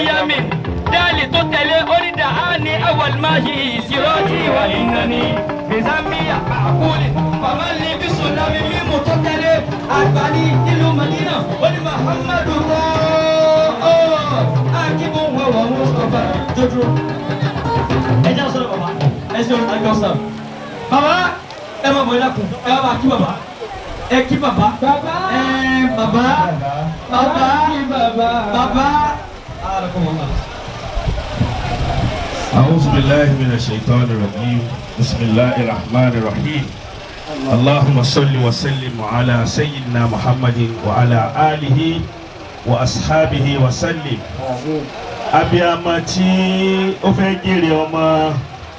ayami dáàlì tó tẹ̀lé onídà á ní awàlmáhì ìṣirọ́jì wà ìnáni bizambiya àkúlì famali bisulami mímu tó tẹ̀lé àgbàní ìlú Madina oní Muhammadu rọ akíbo wọ̀wọ̀ Mustapha jojo. Ẹ jẹ́ sọ̀rọ̀ bàbá ẹ ṣe àjọ sọ̀rọ̀ bàbá ẹ má bọ̀ ẹ dákun ẹ má bá kí bàbá ẹ kí bàbá ẹ bàbá bàbá bàbá. أعوذ بالله من الشيطان الرجيم بسم الله الرحمن الرحيم اللهم صل وسلم على سيدنا محمد وعلى آله وأصحابه وسلم. Abiyamọ tí ó fẹ́ jèrè ọmọ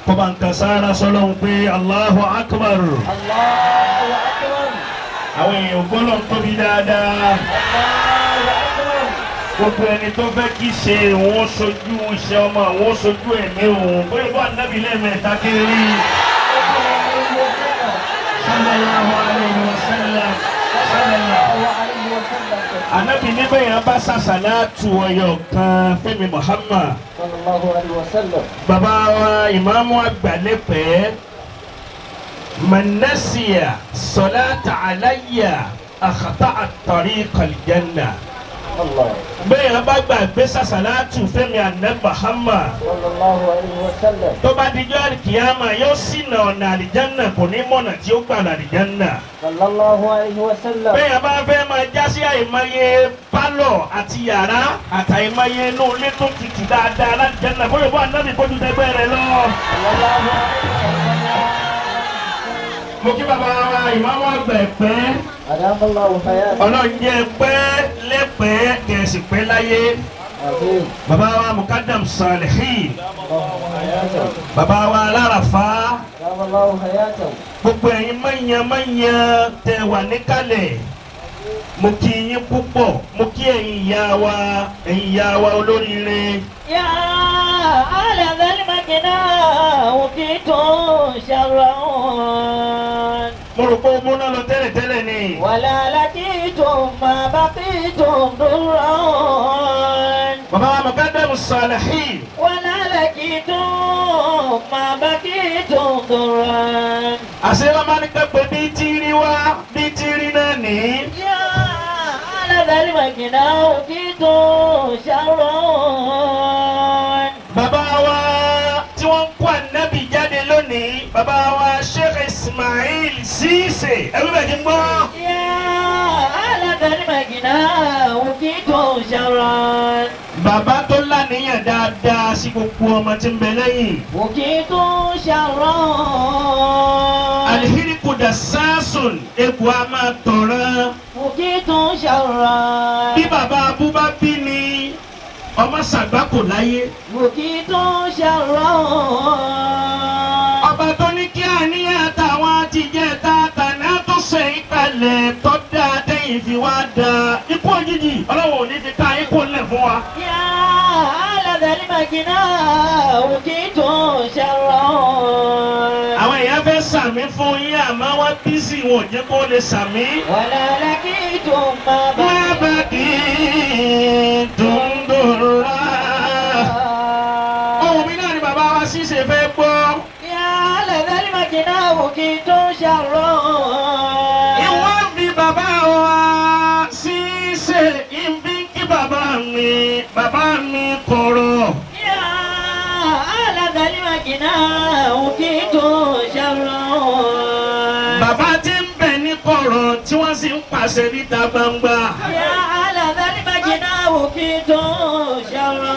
kó bá ń kan sára sọ́lọ́hún pé Allahu Akbar. Allahu Akbar. Àwọn èèyàn gbọ́dọ̀ tóbi dáadáa. Allahu Akbar. Gbogbo ẹni tó fẹ́ kí ṣe òun sojú iṣẹ́ ọmọ òun sojú ẹ̀mí òun bóyá bá nábì lẹ́ẹ̀mẹ́ta kiri. Sallallahu alayhi wa sallam. Sallallahu alayhi wa sallam. Ànábì níbẹ̀ yẹn bá sàṣàlátù ọyọ kan Fẹ́mi Muhammad. Sallallahu alayhi wa sallam. Bàbá wa ìmáàmù àgbà lẹ́pẹ̀ẹ́. Man nasiya salata alayya akhta'a tariqa al-janna. Allah. Bẹ́ẹ̀ yẹn bá gbàgbé sàṣàlátù Fẹ́mi àná Muhammad. Sallallahu alayhi wa sallam. Tó bá dijọ́ àlìkìyàmà yóò ṣìnà ọ̀nà àlìjánà kò ní mọ̀nà tí ó gbà àlìjánà. Sallallahu alayhi wa sallam. Bẹ́ẹ̀ bá fẹ́ máa já sí àìmọye pálọ̀ àti yàrá àtàìmọye inú ilé tó tutù dáadáa lálìjánà bóyá bó ànábì bójú tẹgbẹ́ rẹ lọ. Sallallahu alayhi wa sallam. Mo kí bàbá wa ìmáàmù àgbà ẹ̀pẹ́. Adamallahu hayatahu. Ọlọ́run jẹ́ pẹ́ lẹ́pẹ́ kẹ̀sì pẹ́ láyé. Àmín. Bàbá wa Mukadam Salihin. Allahu hayatahu. Bàbá wa Alárafá. Adamallahu hayatahu. Gbogbo ẹ̀yin mọ̀nyánmọ̀nyán tẹ wà níkàlẹ̀ mo kí yín púpọ̀ mo kí ẹ̀yin ìyá wa olóríire. يا أهل ذا المكنى وقيتم شرا Mo rò pé o múná lọ tẹ́lẹ̀tẹ́lẹ̀ ni. ولا لقيتم ما بقيتم ضرا Bàbá wa Mukadam Salihin. ولا لقيتم ما بقيتم ضرا Àṣé wọn máa ní pẹ́pẹ́ bí tí rí wá bí tí rí náà ní. يا أهل ذا المكنى وقيتم شرا Bàbá wa tí wọ́n ń kó ànábì jáde lónìí bàbá wa Sheikh Ismail Cisse ẹ̀rú bẹ̀ kí n gbọ́. يا أهل ذا المكنى وقيتم شرا Bàbá tó láníyàn dáadáa sí gbogbo ọmọ tí ń bẹ lẹ́yìn. وقيتم شرا Alihirikuda sáàsùn egbò a máa tọ̀ràn. وقيتم شرا Bí bàbá abú bá bí ni ọmọ ṣàgbákò láyé. وقيتم شرا Ọba tó ní kí àníyàn táwọn àtijọ́ tààtàná tó ṣe ìpalẹ̀ tó dáa tẹ́yìn fi wá dáa. Ikú òjijì ọlọ́wọ́ ò ní fi ká ikú ńlẹ̀ fún wa. يا أهل ذا المكنى وقيتم شرا Àwọn èèyàn fẹ́ sàmí fún yín àmọ́ wọ́n bísí wọn ò jẹ́ kó lè sàmí. ولا لقيتم ما Má bá kí dùndùnrà. Ohun mi náà ni bàbá wa ṣíṣe fẹ́ gbọ́. يا أهل ذا المكنى وقيتم شرا Ìwọ́n fi bàbá wa ṣíṣe ìbí kí bàbá mi kọ̀rọ̀. يا أهل ذا المكنى وقيتم شرا Bàbá tí ń bẹ ní kọ̀rọ̀ tí wọ́n sì ń pàṣẹ níta gbangba. يا أهل ذا المكنى وقيتم شرا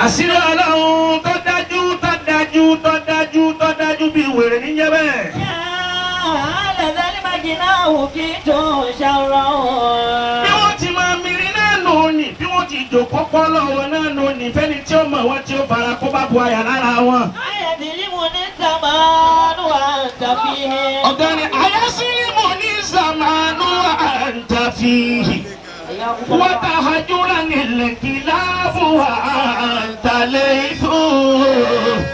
Àṣírí Ọlọ́run tó dájú tó dájú tó dájú tó dájú bíi wèrè níjẹ́ bẹ́ẹ̀. يا أهل ذا المكنى وقيتم شرا Bí wọ́n ti máa mìírí náà nù ní bí wọ́n ti jòkó pọ́lọ́ wọn náà nù ní fẹ́ni tí ó mọ̀ wọ́n tí ó fara kó bá bu àyà lára wọn. أيظلمني الزمان وأنت فيه Ọ̀gá ni àyásílímù ní zamanu àǹtà fìhì. Wọ́tàhájúra nílẹ̀ kìláàbù àǹtà lẹ́yìn.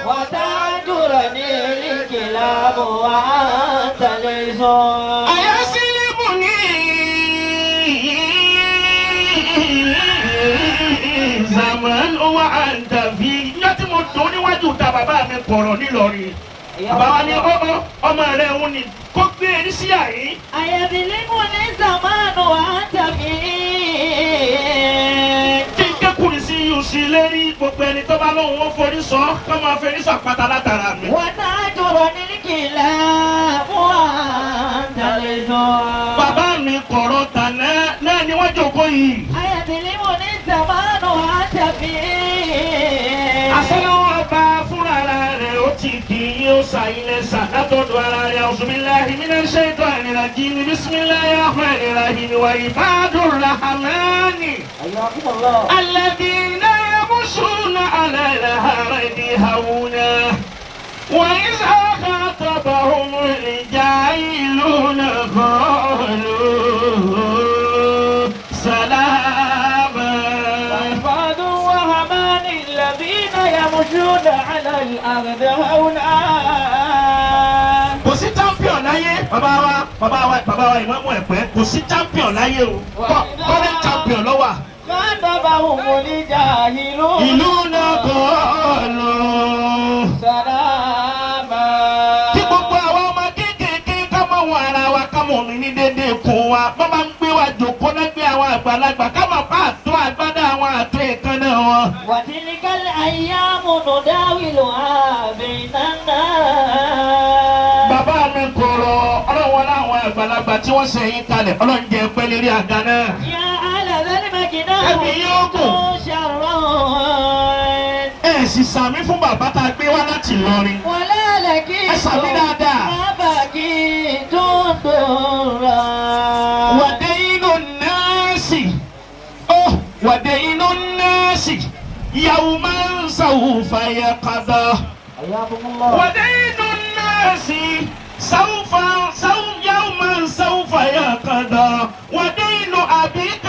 وتعجرني الكلاب وأنت ليس Àyásílímù ní zamanu. ta bàbá mi kọ̀rọ̀ nílọrin. Bàbá wa ní ọ́ọ́ ọmọ rẹ̀ òun ni kó gbé e sí àyín. أيظلمني الزمان وأنت فيه. Kí n kékùnrin sí yìí sí lérí gbogbo ẹni tó bá lóun ó forí sọ kọ́ máa forí sọ àpáta látara mi. وتهجرني الكلاب وأنت لزوم. Bàbá mi kọ̀rọ̀ tàná náà ni wọ́n jókòó yìí. أيظلمني الزمان وأنت فيه. Àṣẹlẹ̀ ọba fúnra ara rẹ̀ ó ti kì í ó sa ilẹ̀ sà látọ̀dọ̀ ara rẹ̀. A'udhu billahi minash shaitani rajim. Bismillahir rahmanir rahim wa ibadur rahmani. حياكم الله. الذين يمشون على الأرض هونا وإذا خاطبهم الجاهلون قالوا سلاما. وعباد الرحمن الذين يمشون على الأرض هونا. Kò sí champion láyé, bàbá wa, bàbá wa, bàbá wa ìmọ̀mú ẹ̀pẹ́, kò sí champion láyé o, current champion ló wà. خاطبهم الجاهلون Ìlú náà kọ́ lọ. سلاما. Kí gbogbo àwọn ọmọ kéékèèké ká mọ̀ wọn ara wa, ká mọ̀ mí ní déédéé kún wa, wọ́n máa ń gbé wa jòkó lẹ́gbẹ̀ẹ́ àwọn àgbàlagbà, ká mọ̀ bá àtọ́ àgbádá àwọn àtọ́ ìkànnà wọn. وتلك الأيام نداولها بين الناس. Bàbá mi kọ̀rọ̀ ọlọ́wọ́ láwọn àgbàlagbà tí wọ́n ṣẹ̀yìn kalẹ̀, ọlọ́run jẹ́ pẹ́ lérí àga náà. يا أهل ذا المكنة Ẹ̀mí yóò gùn. شرا. Ẹ sì sàmí fún bàbá tá a gbé wá láti Ìlọrin. ولا لكيت Ẹ sàmí dáadáa. ما بكيت درا. Wàdé inú nọ́ọ̀sì ó wàdé inú nọ́ọ̀sì yàwó máa ń sàwùfà yẹ kàdà. حياكم الله. ودين الناس سوف سوف يوما سوف يقضى ودين أبيك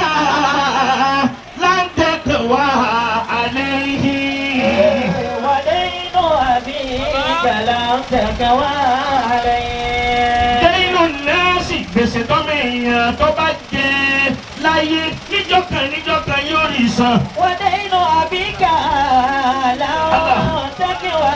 لن تقوى عليه. ودين أبيك لم تكوى عليه. دين الناس gbèsè tọ́mọ èèyàn tó bá jẹ láyé níjọ́ kan níjọ́ kan yóò rí san. ودين أبيك لم تكوى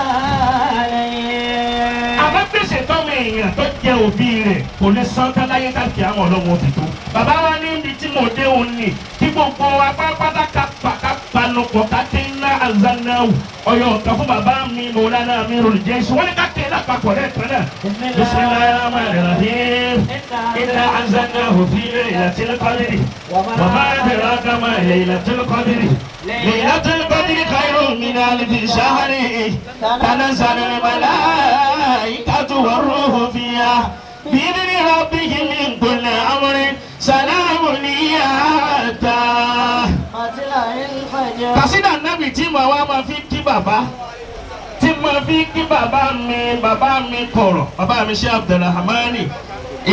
عليه. Àmọ́ gbèsè tọ́mọ èèyàn tó jẹ òbí rẹ̀ kò lè san tán láyé tàbí àwọn ọlọ́run òbí tó. Bàbá wa ní ibi tí mo dé òun ni kí gbogbo wa pátápátá ká pa ká panupọ̀ ká ké ńlá azanáwù ọyọ ọ̀kan fún bàbá mi mọ̀lánà mi rò jẹ́ iṣu wọ́n ní ká ké lápapọ̀ lẹ́ẹ̀kan náà. Bismillahir rahmanir rahim. Inna anzalnahu fi laylatil qadri wa ma adraka ma laylatul qadri. Laylatul qadri khayrun min alfi shahri. Tanazzalul malaikatu warruhu fiha bi'idhni rabbihim min kulli amrin salamun hiya hatta مطلع الفجر. Kàsídà nábì tí mo wá máa fi kí bàbá, tí mo fi kí bàbá mi, bàbá mi kọ̀rọ̀, bàbá mi ṣe Abdulrahmani.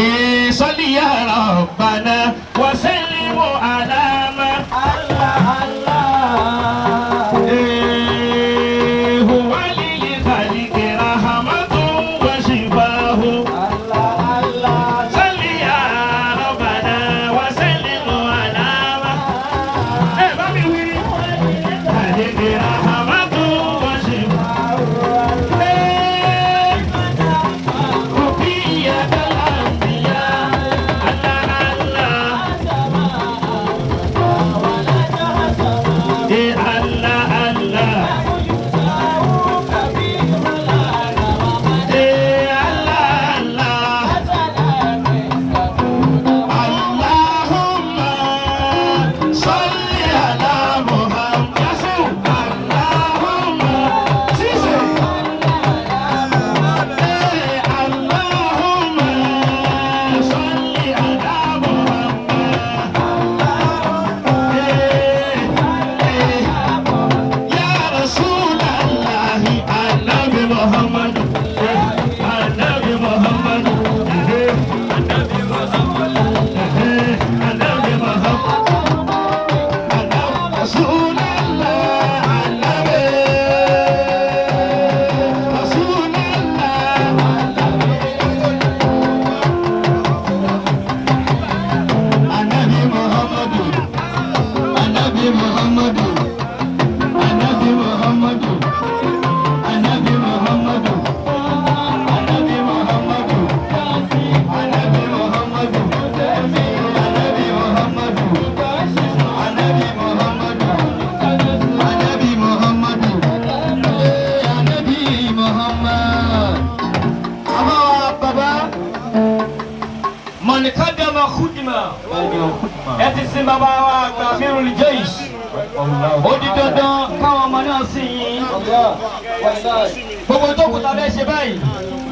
Ìsọ́lì ya Rabbana wa sallimu ala ma. الله الله. Huwa lil khalqi rahmatun wa shifahu. الله الله. Salli ya Rabbana wa sallimu ala ma. Ẹ bá mi wí. Khalqi rahmatun wa shifahu. Mọ̀nìkádàmà kúdìmà. Ẹ ti sin bàbá wa àgbà Amirul Jaysh. Ó di dandan káwọn ọmọ náà sìn yín. Gbogbo tó kù tá a fẹ́ ṣe báyìí.